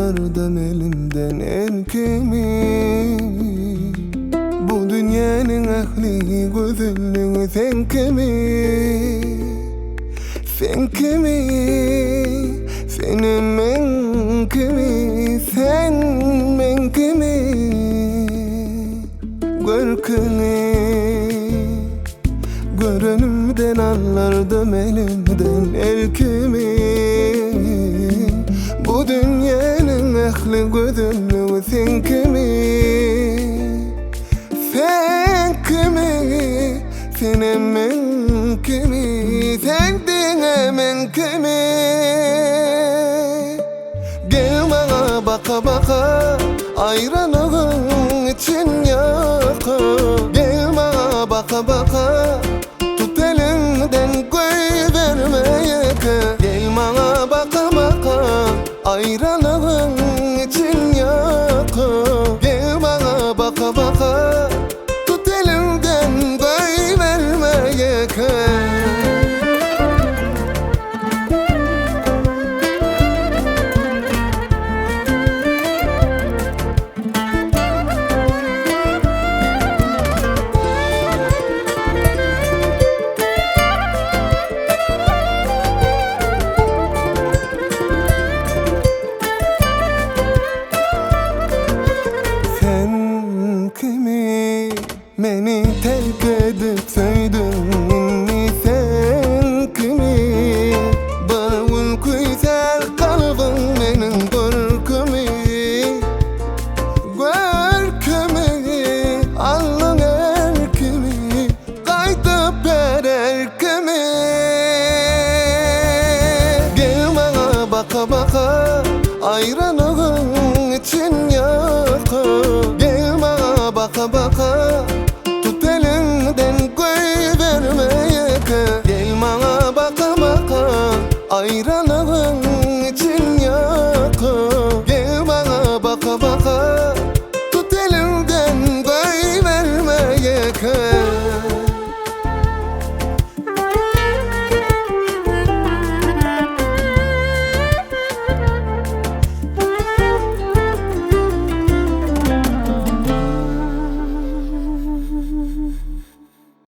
allardym elimden erkimi. Bu dünýäniň ähli gözelligi seňkimi? Seňkimi? Senem meňkimi? Sen meňkimi? Görküňi görenimden allardym elimden erkimi. Bu dünýäniň ähli gözelligi seňkimi? Seňkimi? Senem meňkimi? Sen diňe meňkimi? Gel maňa baka-baka, aýralygyň için ýaka. Gel maňa baka-baka, tut elimden goýberme ýeke. Gel maňa baka-baka, aýralygyň için ýaka. Gel maňa baka-baka, tut elimden goýberme ýeke. Sen kimi meni terk.